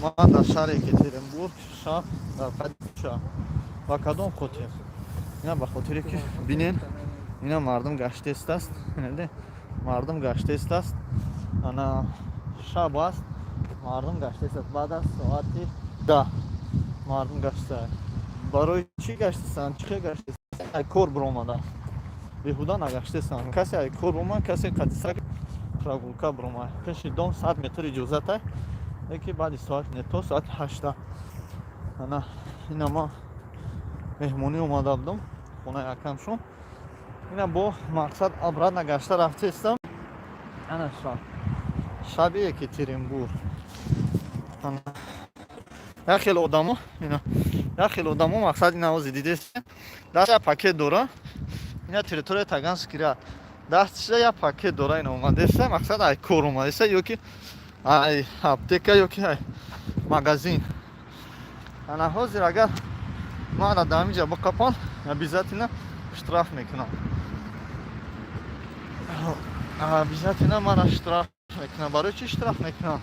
Ман дар шаҳри Екатеринбург, шаб дар қади. Ба кадом хотир? Ина, ба хотире ки бинен, ина мардум гаштестаст, мардум гаштестаст. Ана, шаб аст, мардум гаштестаст. Баъд аз соати 10 мардум гашта. Барои чӣ гаштестанд? Чӣ хел гаштестанд? Ай кор биромадааст, беҳуда нагаштестанд. Касе ай кор омад, касе қадисак прогулка биромад. Пеши дом 100 метр иҷозата, леки баъди соат не, то соати 8. Ана, ина ма меҳмонӣ омада будам хонаи акамшон. Ина бо мақсад обратно гашта рафтестам. Ана, шаб, шаби Екатеринбург. Як хел одамо, ина як хел одамо, мақсад, ина ози дидест, даст як пакет дора. Ина территория Таганский ряд, дастша як пакет дора. Ина омадеста, мақсад, ай кор омадеста ё ки ай аптека, ё ки ай магазин. Ана, ҳозир агар мана дар ҳаминҷа биқапон, обязательно штраф мекунам, обязательно мана штраф мекунам. Барои чӣ штраф мекунам?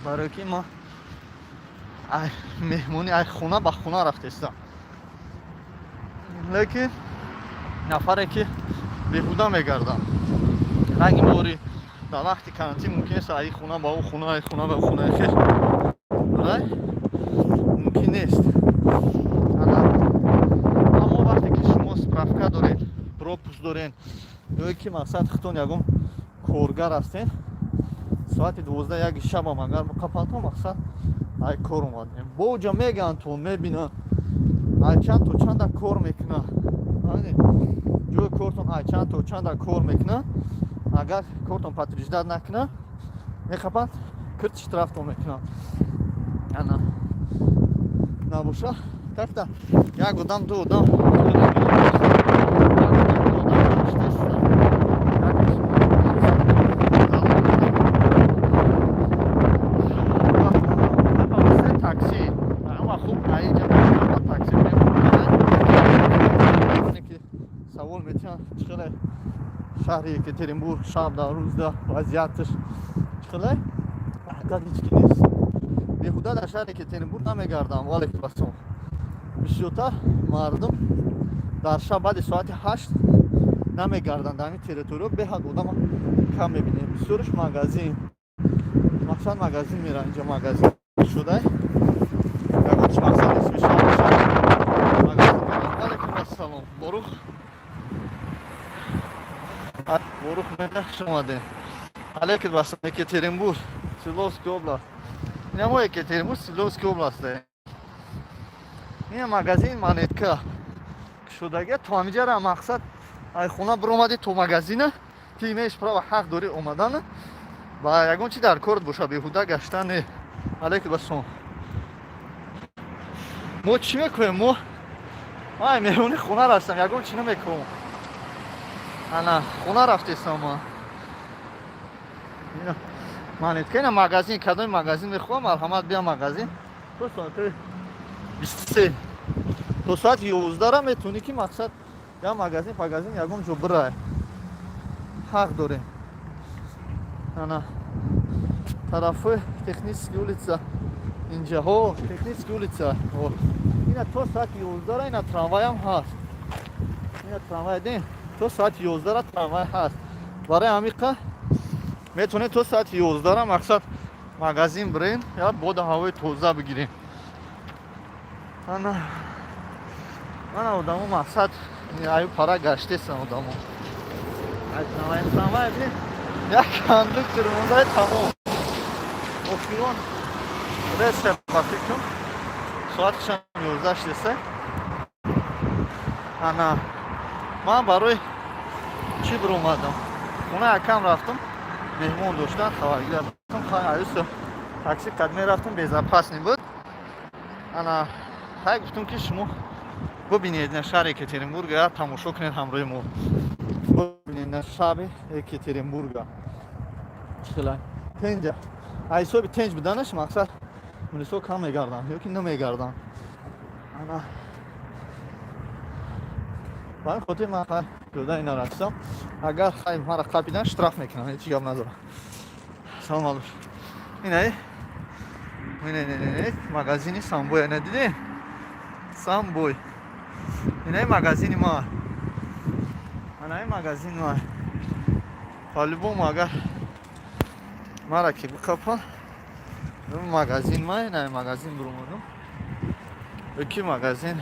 Барои ки ма ай меҳмонӣ, ай хона ба хона рафтестам. Лекин нафаре ки беҳуда мегардам, ранги бори дар вақти карантин мумкин нест ай хона ба ӯ хона, ай хона ба ӯ хонаи хеш рай мумкин нест. Аммо вақте ки шумо справка доред, пропуск доред ё ки, мақсад, худтон ягон коргар ҳастен, соати 12, 1 шабам агар қапанто, мақсад, ай кор омадем, боҷа мегӯянд, то мебинанд, ай чанд то чанда кор мекунад, ҷои кортон ай чанд то чанда кор мекунад. Агар кортон подтверждать накунад, мехапанд, кирт штрафтон мекунанд. Ана, набоша, так-то як одам, ду одам, як одам, ду одам гаштеста. Як залог. Такси ама хуб, аинҷа ба такси ки савол метиҳанд, чӣ хеле шаҳри Екатеринбург шаб дар рӯзда вазъияташ чӣ хеле? Ҳақиқат, ҳеҷ ки нест, беҳуда дар шаҳри Екатеринбург намегардам. Ваалейкум ассалом. Бисёртар мардум дар шаб баъди соати 8 намегарданд. Дар ҳамин территориё беҳад одама кам мебинем. Бисёрш магазин, мақсад, магазин меран. Инҷа магазин шуда, ягон чи, мақсад, нисфи шаб магазин меран. Ваалейкум ассалом, Борух, Борух мега, хуш омадем. Алейкум ассалом. Екатеринбург, Свердловский область. Инамо Екатеринбург, Свердловский область. Ина магазин Монетка шудага. То ҳамиҷара, мақсад, ай хона биромадӣ то магазина, ты имеешь право, ҳақ дорӣ омадан ва ягон чи дар корт боша, беҳуда гаштан не. Алейкум ассалом. Мо чӣ мекунем? Мо ай меҳмони хона растам, ягон чи намекунам. Ана, хона рафтесам ма. Монетка, ина магазин. Кадоми магазин мехоҳам, марҳамат, бия магазин. То соати 23, то соати 11-ра метавонӣ ки, мақсад, я магазин, пагазин, ягон ҷо бирай, ҳақ дорем. Ана, тарафи Технический улица, инҷаҳо Технический улица. Ина то соати 11-ра ина трамвайам ҳаст. Ина трамвай дин, то соати 11-ра трамвай ҳаст. Барои ҳамиқа метавонед то соати 11-ра, мақсад, магазин бирен, я бода ҳавои тоза бигирем. Ана, мана одамо, мақсад, аю пара гаштесан одамо. Ай трамвай, трамвай бин, як кондуктор мондай, тамом. Охирон реса, ба фикрам, соатшам 11 шудеса. Ана, ман барои чӣ биромадам? Хонаи акам рафтам, меҳмон доштан, хабаргир аюсо такси қад мерафтам, безопасный буд. Ана, хай, гуфтам ки шумо бубинед на шаҳри Екатеринбурга, тамошо кунед ҳамроҳи мо, бубинед на шаҳри Екатеринбурга чихела тенҷа. Ҳисоби тенҷ буданаш, мақсад, мулисо кам мегарданд ё ки намегарданд. Ана, ба ин хотир ман хай пиёда ина рафтам. Агар хай мара қапидан, штраф мекунам, ҳеҷ гап надорам. Салом алейкум. Инаи Не, не, не, не, магазини Самбой надидем? Самбой. Инаи магазини ма. Анаи магазин ма. По-любому, агар мара ки бикапан, магазин ма, инаи магазин бурумадам. Ки магазин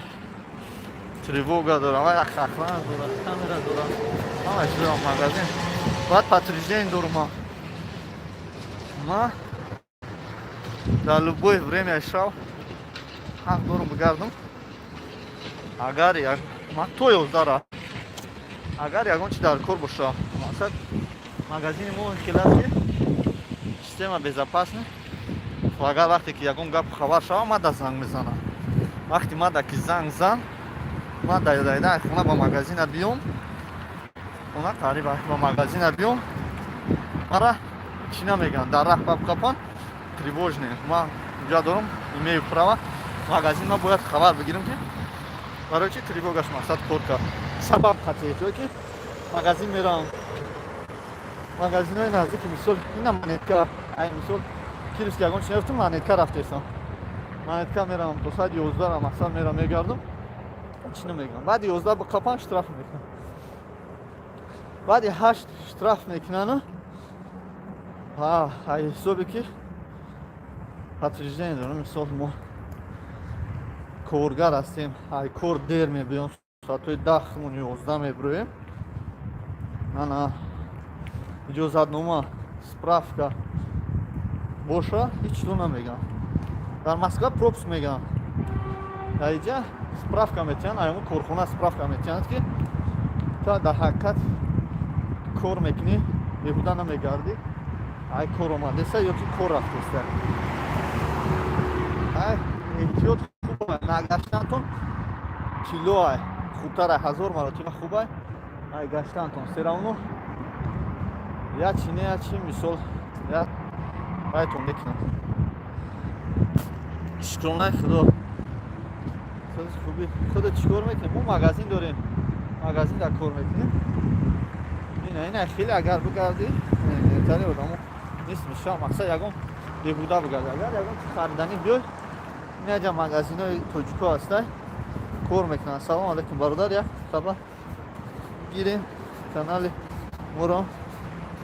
тревога дорам, як охрана дорам, камера дорам. Ҳама чиз дорам магазин. Баъд подтверждение дорам. Ма дар любое время шав ҳақ дорам бигардам. Агар як ма то 11-ра, агар ягон чи дар кор боша, мақсад, магазини мо хеласт, ки система безопасна. Агар вақте ки ягон гап хабар шава, ма да занг мезанам. Вақти ма да ки занг зан, ма дайда хона ба магазина биём, хона қариба, ба магазина биём, мара чӣ намегӯянд. Дар раҳ бабқапан тревожный ма ҷа дорам, имею право. Магазин ма бояд хабар бигирам, ки барои чи тревогаш, мақсад, кор кард, сабаб қатъе ки магазин мерам. Магазинҳои наздики, мисол, ина Монетка, ай мисол, Кировски ягон чи наёфтам, Монетка рафтесам, Монетка мерам, то соати 11-ра, мақсад, мерам, мегардам, чӣ намегӯям. Баъди 11 бикапан, штраф мекунам, баъди 8 штраф мекунану ай ҳисобе ки подтверждение дорам. Мисол, мо коргар ҳастем, ай кор дер мебиём, соатҳои 10, 11 мебироем. Ана иҷозатнома, справка боша, ҳеҷ чизо намегӯям. Дар Москва пропуск мегӯям, дар иҷа справка метиҳанд, аямо корхона справка метиҳанд, ки та дар ҳақиқат кор мекунӣ, беҳуда намегардӣ, ай кор омадеса ё ки кор рафтеста. Ай эҳтиёт хуб, нагаштантон тилло ай хубтар, ай ҳазор маротиба хуб ай гаштантон. Всё равно я чи не, я чи, мисол, я байтон мекунам. Шукронаи Худо, хуби. Худо, чӣ кор мекунем? Мо магазин дорем, магазин дар кор мекунем. Ина, ина хеле агар бигардӣ, тари одамо нест меша. Мақсад, ягон беҳуда бигарди, агар ягон чи хариданӣ биёй, инаҷа магазинҳои тоҷико ҳастай, кор мекунанд. Салом алейкум, бародар, як хабар гирем, канали моро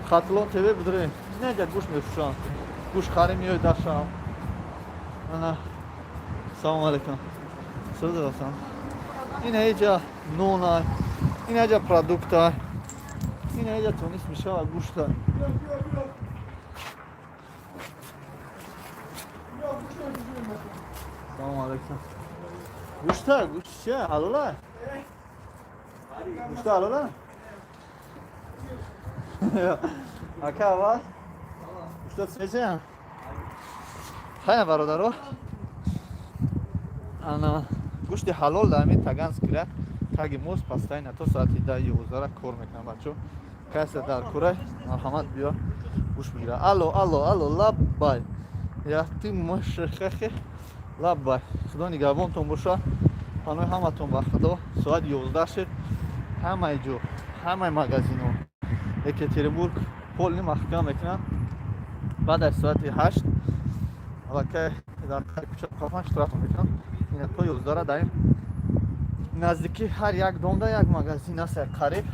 Хатлон ТВ бидорем. Инаҷа гӯшт мефурӯшанд, гӯшт харем, миёй дашам. Ана, салом алейкум, сӯзасан. Инаҷа нона, инаҷа продукта, инаҷа тунис мешава, гӯшта. Салом алейкум. Гӯшта, гӯшт чия, ҳалола? Гӯшта ҳалола, ака? Аввал гӯшта свежая. Хая, бародаро, ана гӯшти ҳалол дар ҳамин Таганский, таги мост, постоянно то соати 10, 11-ра кор мекунам. Бачо, касе дар курай, марҳамат, биё, гӯшт бигира. Алло, алло, алло, лаббай, я ты мошхахе, лаббай. Худо нигаҳбонтон боша, панои ҳаматон ба Худо. Соати 11 шед, ҳамаи ҷо, ҳамаи магазинҳо Екатеринбург полный маҳкам мекунанд. Баъд аз соати 8 аллакай дар кӯча қафан штраф мекунанд. Ина то 11-ра дар ин наздикӣ ҳар як домда як магазин аст, як қариб.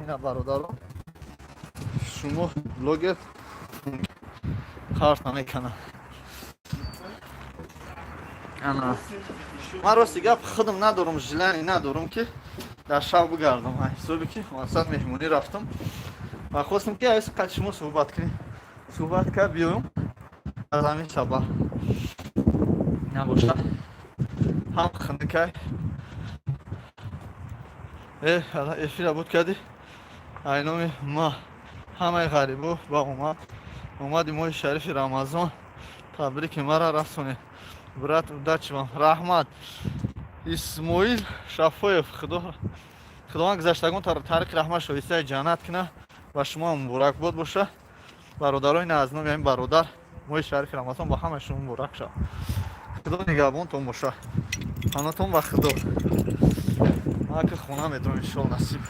Ина, бародаро, шумо блогер қарз намекунад. Ана ман, рости гап, худам надорам, желание надорам, ки дар шаб бигардам. Ҳисоби ки, мақсад, меҳмонӣ рафтам ва хостам, ки айс қад шумо суҳбат кунем, суҳбат кард биём. Аз ҳамин сабаб набошад, ҳам хунукай. Эфира буд кардӣ. Ай номи ма ҳамаи ғарибо ба омад омади моҳи шарифи Рамазон табрики мара расонед. Брат, удачи вам. Раҳмат, Исмоил Шафоев. Худо, Худованд гузаштагон тариқи раҳмат шоистаи ҷаннат кунад ва шумо муборакбод боша, бародарои. На, аз номи ҳамин бародар моҳи шарифи Рамазон ба ҳамаи шумо муборак шавад. Худо нигаҳбонтон боша, панотон ба Худо. Ма ки хона медорам, иншоалло, насиб.